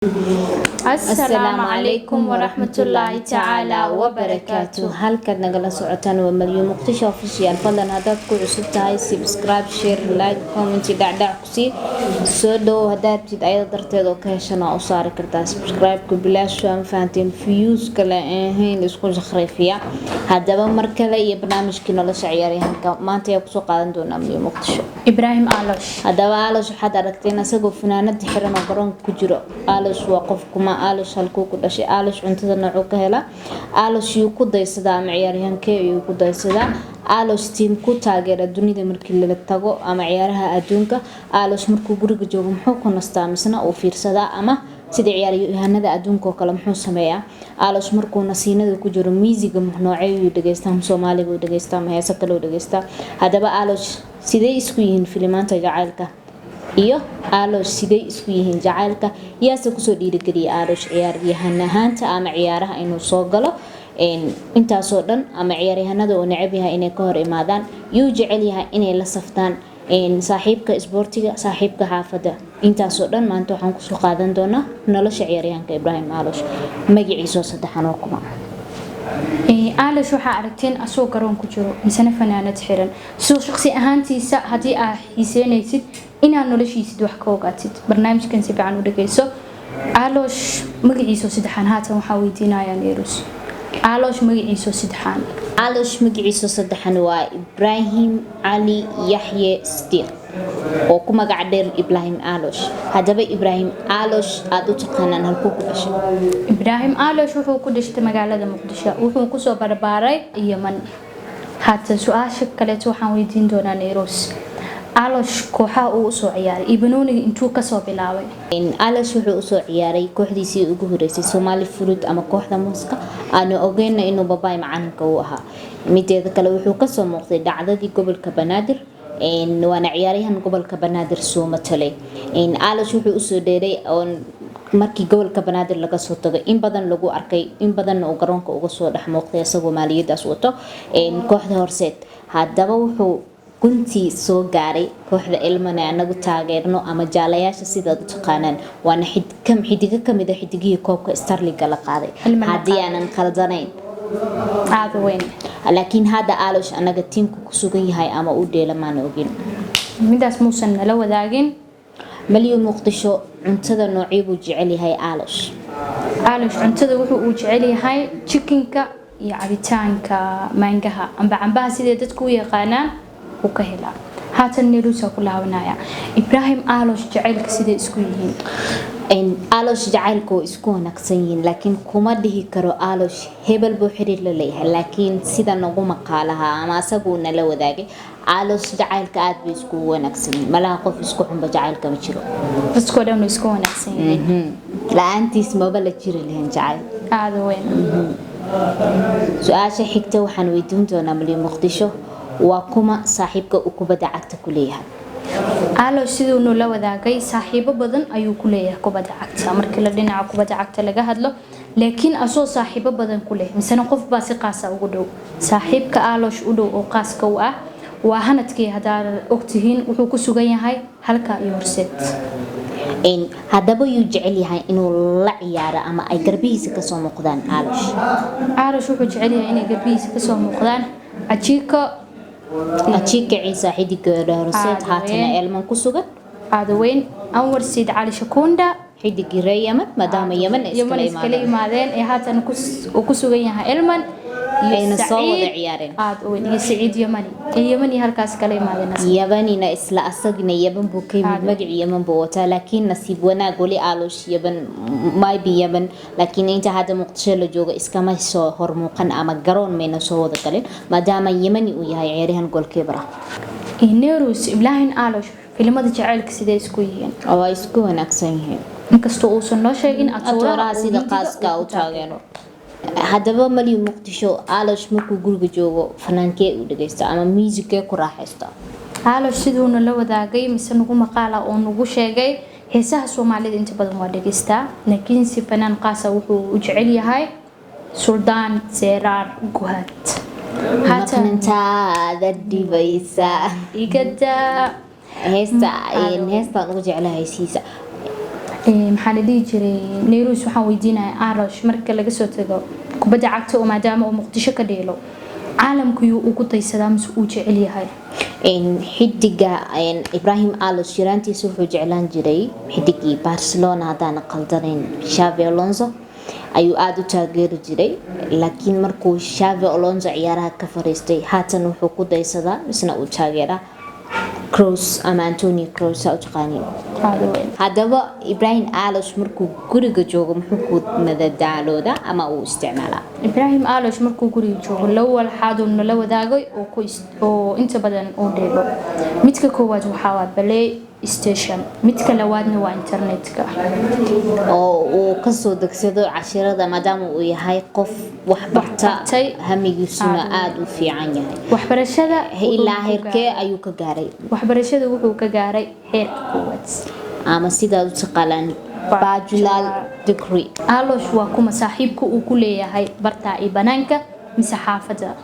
Asalaamu calaykum waraxmatullaahi tacaala wabarakaatu. Halkaad nagala socotaan waa Malyo Muqdisho Official. Fadlan haddaad ku cusub tahay, subscribe, share, like, comment, dhacdhac kusii soo dhowow. Haddaad rabtid ayada darteed oo ka heshan waa u saari kartaa subscribe-ka, bilaash waa, ma fahanteen? Views kale ahayn isku shakhriifiya. Haddaba mar kale iyo barnaamijkii nolosha ciyaaryahanka. Maanta ayaa kusoo qaadan doonaa Malyo Muqdisho? Ibraahim Alosh. Haddaba Alosh waxaad aragteen isagoo funaanada xiran oo garoonka ku jiro. Alosh waa qof kuma? Alosh halkuu ku dhashay? Alosh cuntada noocuu ka helaa? Alosh yuu ku daysadaa ama ciyaaryahankee ayuu ku daysadaa? Alosh team ku taageera dunida markii lala tago ama ciyaaraha adduunka? Alosh markuu guriga joogo muxuu ku nastaa misna uu fiirsadaa, ama sida ciyaaryahanada adduunka oo kale muxuu sameeyaa? Alosh markuu nasiinada ku jiro miisiga noocee ayuu dhegeystaa? Ma Soomaali buu dhegeystaa, ma heeso kale uu dhegeystaa? Haddaba Alosh sidee isku yihiin filimaanta jacaylka iyo Alosh? Sidee isku yihiin jacaylka? Yaase kusoo dhiirigeliya Alosh ciyaaryahan ahaanta ama ciyaaraha inuu soo galo intaasoo dhan, ama ciyaaryahanada uu necab yahay inay ka hor imaadaan, yuu jecel yahay inay la saftaan, saaxiibka isboortiga, saaxiibka xaafadda? Intaasoo dhan maanta waxaan kusoo qaadan doonaa nolosha ciyaaryahanka Ibraahim Alosh. Magaciisoo saddexan oo kuma? Alosh waxaa aragteen asoo garoon ku jiro misena fanaanad xiran. Soo shaqsi ahaantiisa haddii aa xiiseynaysid inaad noloshiisid wax ka ogaatid, barnaamijkan si fiican u dhageyso. Alosh magaciisoo saddexaan haatan waxaa weydiinayaa Neerus. Alosh magaciisoo saddexaan? Alosh magaciisa saddexan waa Ibraahim Cali Yaxye Sidiiq oo ku magac dheer Ibraahim Alosh. Haddaba Ibraahim Alosh aada u taqaanaan halkuu ku dhashay? Ibraahim Alosh wuxuu ku dhashtay magaalada Muqdisho, wuxuu kusoo barbaaray Yeman. Haatan su-aasha kaleeto waxaan weydiin doonaa Neerus. Alosh kooxaha uu usoo ciyaaray iyo banooniga intuu kasoo bilaabay? Alosh wuxuu usoo ciyaaray kooxdiisii ugu horeysay Somali Fruit ama kooxda muuska aanu ogeyna inuu babaay macalinka uu ahaa. Mideeda kale, wuxuu kasoo muuqday dhacdadii gobolka Banaadir, waana ciyaaryahan gobolka Banaadir soo matalay. Alosh wuxuu usoo dheeray markii gobolka Banaadir laga soo tago in badan lagu arkay, in badanna uu garoonka uga soo dhex muuqday isagoo maaliyadaas wato, kooxda Horseed. Haddaba wuxuu guntii soo gaaray kooxda Elmane anagu taageerno ama jaalayaasha sidaad u taqaanaan, waana xidigo kamid a xidigihii koobka Starliga la qaaday, haddii aanan khaldanayn. Aada weyn. Laakiin hadda Alosh anaga tiimka ku sugan yahay ama u dheela maana ogin. Midaas muusan nala wadaagin. Malyu Muqdisho, cuntada noocyo buu jecel yahay Alosh? Alosh cuntada wuxuu uu jecel yahay chickenka iyo cabitaanka maangaha amba cambaha, sidee dadku u yaqaanaan, uu ka helaa. Haatan Neruusa ku laabanaya. Ibraahim Alosh jacaylka sidee isku yihiin? Alosh jacaylka waa isku wanaagsan yihiin, laakiin kuma dhihi karo Alosh hebel buu xiriir la leeyahay. Laakiin sida nagu maqaalaha ama asaguu nala wadaagay, Alosh jacaylka aad bay iskugu wanaagsan yihiin. Malaha qof isku xunba jacaylka ma jiro. Dadkoo dhan way isku wanaagsan yihiin. La-aantiis maba la jiri lahayn jacayl. Aada weyn. Su-aasha xigta waxaan weydiin doonaa Malyo Muqdisho: waa kuma saaxiibka uu kubadda cagta ku leeyahay? Alosh siduu nula wadaagay, saaxiibo badan ayuu ku leeyahay kubadda cagta markii la dhinaca kubadda cagta laga hadlo. Laakiin asoo saaxiibo badan ku leh, misena qof baa si qaasa ugu dhow. Saaxiibka Alosh u dhow oo qaaska u ah waa Hanadkii. Haddaad ogtihiin, wuxuu ku sugan yahay halka iyo Horseed. Haddaba yuu jecel yahay inuu la ciyaaro ama ay garbihiisa kasoo muuqdaan Alosh? Alosh wuxuu jecel yahay inay garbihiisa kasoo muuqdaan Ajiiko. Ajiika Ciisa, xidiga Horseed, haatana Elman ku sugan. Aadaweyn Anwar Siid Cali Shakunda. Xidigii reer Yemen, maadaama Yemen ay Yemen iskala iskala imaadeen. yimaadeen ee haatan uu ku sugan yahay Elman iyo Ayna soo wada Saciid ciyaareen. Aad u weyn iyo Saciid Yamani ee Yamani halkaas kala yimaadeen asaga. Yabanina isla asagina Yaban buu ka yimid. Aad. Magacii Yaman buu wataa, laakiin nasiib wanaag weli Aalush Yaban maybe Yaban, laakiin inta hadda Muqdisho la joogo iskama soo hormuuqan ama garoon mayna soo wada galin, maadaama Yamani uu yahay ciyaaryahan goalkeeper ah. Iyo Nerus Ibrahim Alosh, filimada jacaylka sidee isku yihiin? Oo ay isku wanaagsan yihiin. Inkastoo uusan noo sheegin atooraha atooraha sida uu qaaska Hindiga u taageero. Haddaba Malyu Muqdisho, Alosh markuu guriga joogo fanaankee uu dhageysta ama muusikee ku raaxaysta? Alosh siduuna la wadaagay mise nagu maqaala oo nagu sheegay, heesaha Soomaalida inta badan waa dhegeystaa, laakiin si fanaan qaasa wuxuu u jecel yahay Suldaan Seeraar Guhaad. Haatan maqnintaada dhibaysa igada heesta. Aad Heestaan ugu jeclahay heesiisa. Maxaa la dhihi jiray, Nairobi waxaan weydiinaya Arosh, marka laga soo tago kubadda cagta oo maadaama uu Muqdisho ka dheelo, caalamku yuu ugu daysadaa mise uu jecel yahay? Xidiga Ibrahim Alos yaraantiisa wuxuu jeclaan jiray xidigii Barcelona, haddaan qaldanayn, Xavi Alonso ayuu aada u taageeri jiray. Laakiin markuu Xavi Alonso ciyaaraha ka fariistay, haatan wuxuu ku daysadaa misna uu taageeraa Kroos ama Antonio Kroos saa u taqaaniin. Aada weyn. Haddaba Ibrahim Alos markuu guriga joogo, muxuu ku madadaalooda ama uu isticmaalaa? Ibrahim Alosh markuu guriga joogo, laba walxaaduu nala wadaagay oo inta badan uu dheelo. Midka koowaad waxaa waa Play Station, midka labaadna waa internetka. Oo uu kasoo degsado cashirada, maadaama uu yahay qof wax barta, bartay. Hamigiisuna aada u fiican yahay. Waxbarashada Ilaa wuxuu ku heerkee gaaray- ayuu ka gaaray? Waxbarashada wuxuu ka gaaray heerka koowaad, ama sidaad u taqaanaan bachelor degree. Alosh waa kuma saaxiibka uu ku leeyahay bartaa iyo banaanka mise xaafadda?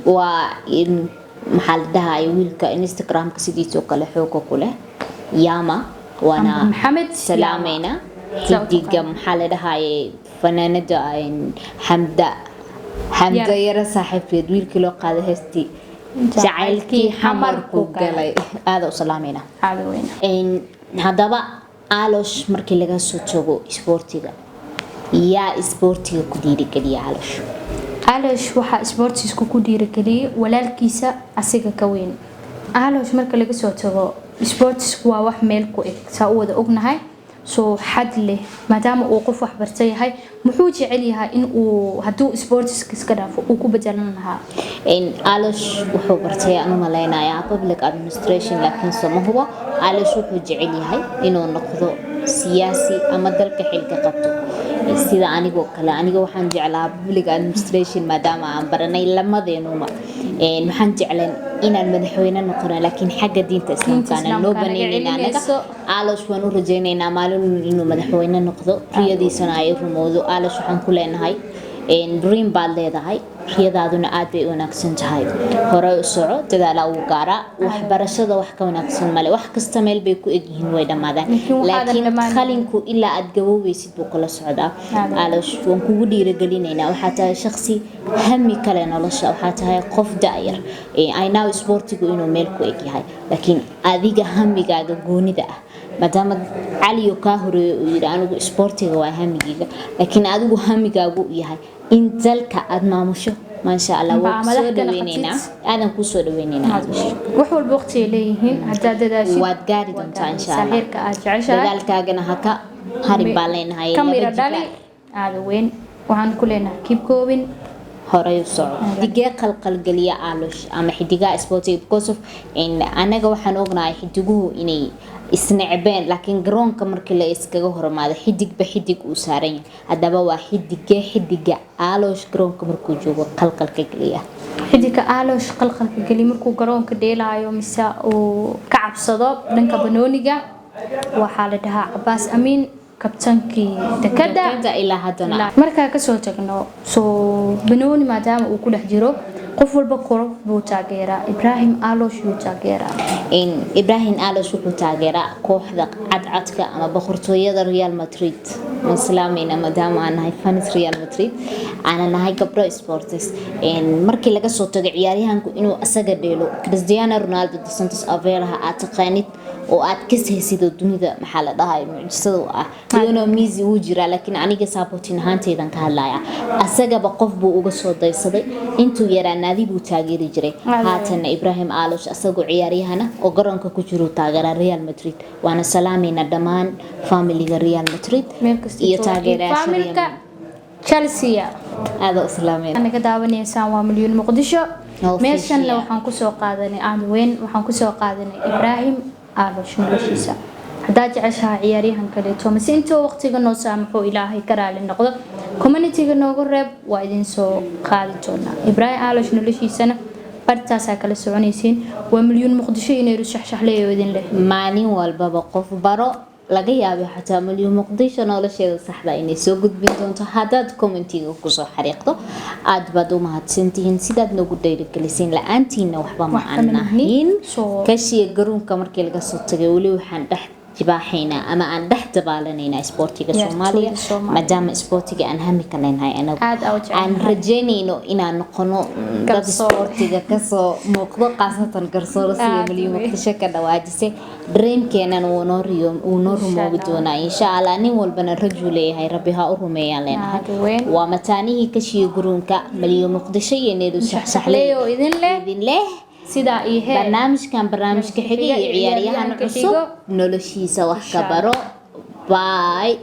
Waa in maxaa la dhahay, wiilka Instagramka sidiisoo kale xooga ku leh, Yama, waana Maxamed. Salaamayna Saa u xidiga, maxaa la dhahaye, fanaanada Xamda, Xamda Yara saaxiibkeed, wiilkii loo qaaday heestii Jacaylkii Xamarku Galay. Aada u salaamayna. Aada weyn. Haddaba Alosh, markii laga soo tago isboortiga, yaa isboortiga ku dhiirigeliya Alosh? Alosh waxaa isboortiska ku dhiirigeliyay walaalkiisa asiga ka weyn. Alosh, marka laga soo tago isboortisku, waa wax meel ku eg saa u wada ognahay, soo xad leh. Maadaama uu qof waxbarta yahay, muxuu jecel yahay in uu hadduu isboortiska iska dhaafo uu ku bedelan lahaa? Alosh wuxuu bartay, aan u malaynayaa, public administration, laakiin soma hubo. Alosh wuxuu jecel yahay inuu noqdo siyaasi ama dalka xilka qabto sida anigoo kale. Aniga waxaan jeclaa public administration, maadaama aan baranay lamadeenuma. Waxaan jeclan inaan madaxweyne noqono, laakiin xagga diinta islaamkaana noo Islaamka naga banaynin anaga. Celinayso. Alosh waan u rajaynaynaa maalin inuu madaxweyne noqdo, riyadiisana ay rumowdo. Alosh waxaan ku leenahay, dream baad leedahay, riyadaaduna aad bay u wanaagsan tahay. Hore u soco, dadaalaa uu gaaraa. Waxbarashada wax ka wanaagsan male. Wax kasta meel bay ku egyihiin, way dhammaadaan, Laakiin waxaadan laakiin dhammaanayn. Qalinku ilaa aad gaboobaysid buu kula socdaa. Alosh waan kugu dhiirigelinaynaa. Waxaa tahay shaqsi hami kale nolosha, waxaa tahay qof da'yar. I know sportigu inuu meel ku eg yahay, laakiin adiga hamigaaga goonida ah, maadaama Caliyo kaa horeeyo uu yidhi anigu isboortiga waa hamigeyga, laakiin adigu hamigaagu u yahay in dalka aad maamusho, maasha Allah. Baa waan kusoo madax kana dhaweyneynaa, qabtid. Aadan kusoo dhaweyneynaa. Wax walba waqti ay leeyihiin, haddaad dadaashid Waad gaari doontaa insha Allah. Saaxiirka aad jeceshahay. Dadaalkaagana ha ka harin baan leenahay. Ka Laba mira jibaar. Dhali aada weyn. Waxaan ku leenahay keep going. Horay u soco. Xidigee qalqalgeliya Alosh ama xidigaha sportiga? Because of anaga waxaan ognahay xidiguhu inay isnecbeen, laakiin garoonka markii la iskaga hormaado, xidigba xidig uu saaran yahay. Haddaba waa xidigee xidiga Alosh garoonka markuu joogo qalqalka geliya? Xidigka Alosh qalqalka geli markuu garoonka dheelaayo mise uu ka cabsado dhanka banooniga waxaa la dhahaa Cabaas Amiin, kabtankii Dekada. Dekada ilaa haddana. Markaa kasoo tagno soo banooni, maadaama uu ku dhex jiro, qof walba koox buu taageeraa. Ibrahim Alosh yuu taageeraa? Ibrahim Alosh wuxuu taageeraa kooxda cadcadka ama boqortooyada Real Madrid. Waan salaamayna, maadaama aan nahay fans Real Madrid, aana nahay gabdho sports. Markii laga soo tago ciyaaryahanku inuu asaga dheelo, Cristiano Ronaldo dos Santos Aveiraha aad taqaanid oo aad ka sehsido dunida, maxaa la dhahay, mucjisada u ah, Lionel Messi wuu jiraa, laakiin aniga supporting ahaanteydan ka hadlaya, asagaba qof buu uga soo daysaday. Intuu yaraa naadi buu taageeri jiray. Haatanna Ibrahim Alosh asagoo ciyaaryahana oo garoonka ku jiru taageera Real Madrid. Waana salaamayna dhammaan familiga Real Madrid Meel kasta iyo jooga. taageerayaasha Real Familka Madrid. Chelsea. Aada u salaamayna. Naga daawanaysaan waa Milyuun Muqdisho. Official. Meeshanna waxaan kusoo qaadanay aada weyn, waxaan kusoo qaadanay Ibraahim Alosh noloshiisa. Haddaad jeceshahay ciyaaryahan kaleeto mase intuu waqtiga noo saamaxo, Ilaahay ka raali noqdo, communityga noogu reeb, waa idin soo qaadi doonaa Ibraahim Alosh noloshiisana. Bartaasaa kala soconaysiin. Waa Milyuun Muqdisho inay rushaxshaxleeyo idin leh. Maalin walbaba qof baro. Laga yaabay xataa Milyuun Muqdisho nolosheeda saxda inay soo gudbin doonto haddaad commentiga kusoo xariiqdo. Aad baad u mahadsantihiin sidaad nagu dhiirigelisiin. La-aantiina waxba ma Waxba aan ma nihin. ahin. Soo Kashiya garoonka markii laga soo tagay, weli waxaan dhex Jibaaxaynaa ama aan dhex dabaalanaynaa isboortiga Ciyaartooyda Soomaaliya, Soomaaliya. maadaama isboortiga aan hami ka leenahay anagu, Aad aa u jecelnahay. aan rajeynayno inaan noqono dad Garsoor. isboortiga kasoo muuqdo, khaasatan garsooro, sida Aad Malyu weyn. Muqdisho ka dhawaajisay. Dreamkeenan wuu noo rumoobi Insha Allah. doonaa, insha Allah. Nin walbana rajuu leeyahay, Rabbi ha u rumeeyaan leenahay. Aad weyn. Waa mataanihii Kashiyo Guruunka, Malyu Muqdisho iyo Needu Saxsaxley oo idin leh idin leh sidaa iyo hee barnaamijkan, barnaamijka xiga iyo ciyaaryahan ciyaaryahanka cusub xigo. noloshiisa wax ka Insha baro. Bye.